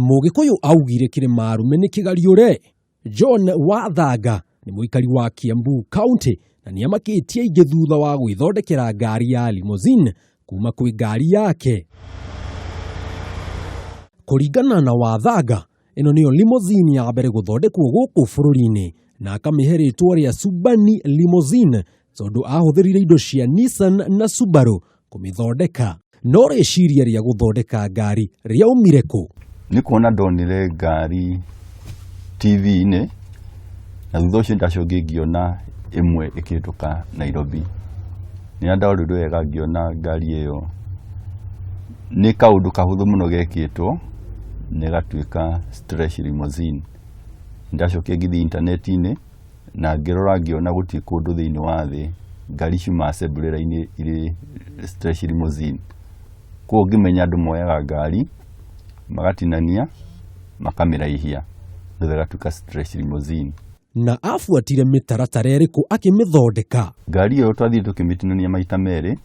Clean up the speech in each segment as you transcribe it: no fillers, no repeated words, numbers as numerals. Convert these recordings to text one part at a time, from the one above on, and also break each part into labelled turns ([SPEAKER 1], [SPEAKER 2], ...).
[SPEAKER 1] Mũgĩkũyũ augire kĩrĩma arũme nĩ kĩgariũre. John Wathanga nĩ mũikari wa Kiambu County na nĩ amakĩtie aingĩ thutha wa gwĩthondekera ngari ya limousine kuma kwĩ ngari yake. Kũringana na Wathanga, ĩno nĩyo limousine ya mbere gũthondekwo gũkũ bũrũri-inĩ na akamĩhe rĩtwa rĩa Subani Limousine tondũ ahũthĩrire indo cia Nissan na Subaru kũmĩthondeka. No rĩciria rĩa gũthondeka ngari rĩaumire kũ?
[SPEAKER 2] Nĩ kuona ndonire ngari TV-inĩ na thutha ũcio ndacokire ngĩona ĩmwe ĩkĩhĩtũka Nairobi. Rĩrĩa ndorire wega ngĩona ngari ĩyo nĩ kaũndũ kahũthũ mũno gekĩtwo na ĩgatuĩka stretch limousine. Ndacokire ngĩthiĩ intaneti-inĩ na ngĩrora ngĩona gũtirĩ kũndũ thĩinĩ wa thĩ ngari ciuma assembly line irĩ stretch limousine. Koguo ngĩmenya andũ moyaga ngari magatinania makamĩraihia nĩgetha ĩgatuĩka stretch limousine.
[SPEAKER 1] Na abuatire mĩtaratara ĩrĩkũ akĩmĩthondeka?
[SPEAKER 2] Ngari ĩyo twathire tũkĩmĩtinania maita merĩ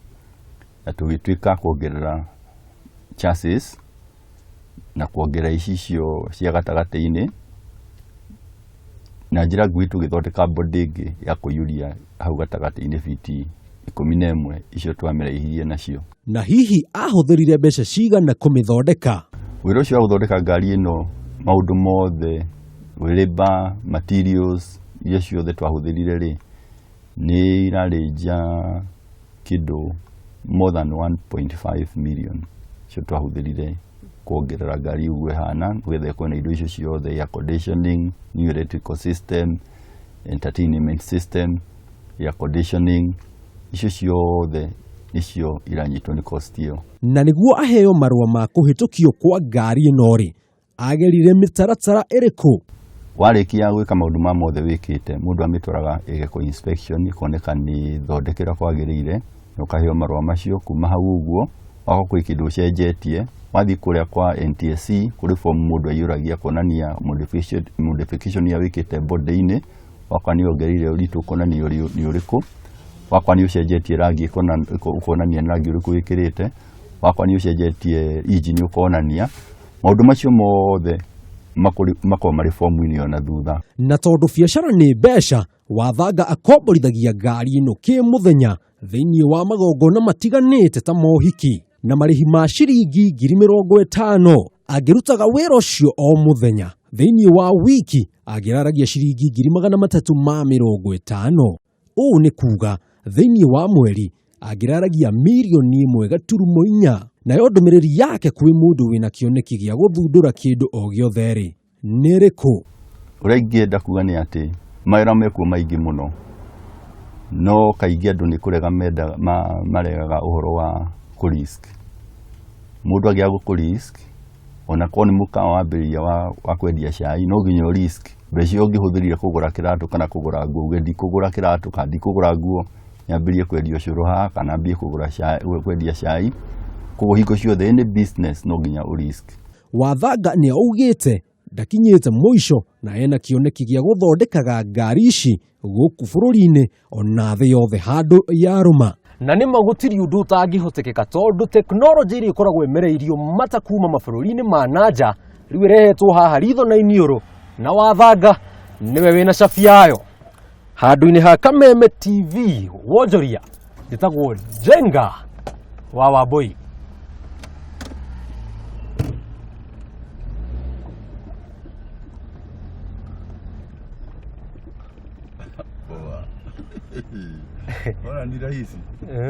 [SPEAKER 2] na tũgĩtuĩka a kuongerera chassis na kuongerera icicio cia gatagatĩ-inĩ na njĩra nguhĩ tũgĩthondeka body ĩngĩ ya kũiyũria hau gatagatĩ-inĩ biti 11 icio twamĩraihirie nacio.
[SPEAKER 1] Na hihi ahũthĩrire mbeca cigana kũmĩthondeka?
[SPEAKER 2] Wĩra ũcio wa gũthondeka ngari ĩno maũndũ mothe labour, materials iria ciothe twahũthĩrire rĩ, nĩ irarĩ nja kĩndũ more than 1.5 million icio twahũthĩrire kuongerera ngari ũguo ĩhana nĩgetha ĩkorwo na indo icio ciothe air conditioning, new electrical system, entertainment system, air conditioning, icio ciothe nĩcio iranyitwo nĩ cost ĩyo.
[SPEAKER 1] Na nĩguo aheo marũa ma kũhĩtũkio kwa ngari ĩno rĩ, agerire mĩtaratara ĩrĩkũ?
[SPEAKER 2] Warĩkia gwĩka maũndũ ma mothe wĩkĩte, mũndũ amĩtwaraga ĩgekwo inspection ĩkoneka nĩ thondeke ũrĩa kwagĩrĩire, na ũkaheo marũa macio. Kuma hau ũguo, wakorwo kwĩ kĩndũ ũcenjetie, wathiĩ kũrĩa kwa NTSC, kũrĩ form mũndũ aiyũragia kuonania modification iria wĩkĩte body-inĩ, wakwa nĩ wongereire ũritũ ũkonania nĩ ũrĩkũ, wakwa nĩ ũcenjetie rangi ũkonania nĩ rangi ũrĩkũ wĩkĩrĩte, wakwa nĩ ũcenjetie engine ũkonania. Maũndũ macio mothe makoragwo marĩ fomu-inĩ ĩyo na thutha.
[SPEAKER 1] Na tondũ biacara nĩ mbeca, Wathanga akomborithagia ngari ĩno kĩmũthenya thĩinĩ wa magongona matiganĩte ta mohiki na marĩhi ma ciringi 50,000. Angĩrutaga wĩra ũcio o mũthenya thĩinĩ wa wiki angĩraragia ciringi 350,000. Ũũ nĩ kuga thĩinĩ wa mweri angĩraragia 1.4 mirioni. Nayo ndũmĩrĩri yake kwĩ mũndũ wĩna kĩoneki gĩa gũthundũra kĩndũ o gĩothe rĩ, nĩ ĩrĩkũ?
[SPEAKER 2] Ũrĩa ingĩenda kuga nĩ atĩ mawĩra mekuo maingĩ mũno, no kaingĩ andũ nĩ kũrega mendaga maregaga ũhoro wa kũ risk. Mũndũ angĩaga kũ risk, ona korwo nĩ mũkawa wambĩrĩria wa kwendia cai, no nginya ũ risk mbeca iria ũngĩhũthĩrire kũgũra kĩratũ kana kũgũra nguo, uge ndikũgũra kĩratũ kana ndikũgũra nguo, nyambĩrĩrie kwendia ũcũrũ haha kana mbie kũgũra cai, kwendia cai. Koguo hingo ciothe any business no nginya ũ risk.
[SPEAKER 1] Wathanga nĩ augĩte ndakinyĩte mũico na ena kĩoneki gĩa gũthondekaga ngari ici gũkũ bũrũri-inĩ ona thĩ yothe handũ yarũma. Na nĩ ma gũtirĩ ũndũ ũtangĩhotekeka tondũ tekinoronjĩ ĩrĩa ĩkoragwo ĩmereirio mata kuma mabũrũri-inĩ ma na nja rĩu ĩrehetwo haha ritho na iniũrũ na Wathanga nĩwe wĩna cabi yayo. Handũ-inĩ ha Kameme TV wonjoria njĩtagwo Njenga wa Wambui.
[SPEAKER 2] Poa. Ona ni rahisi.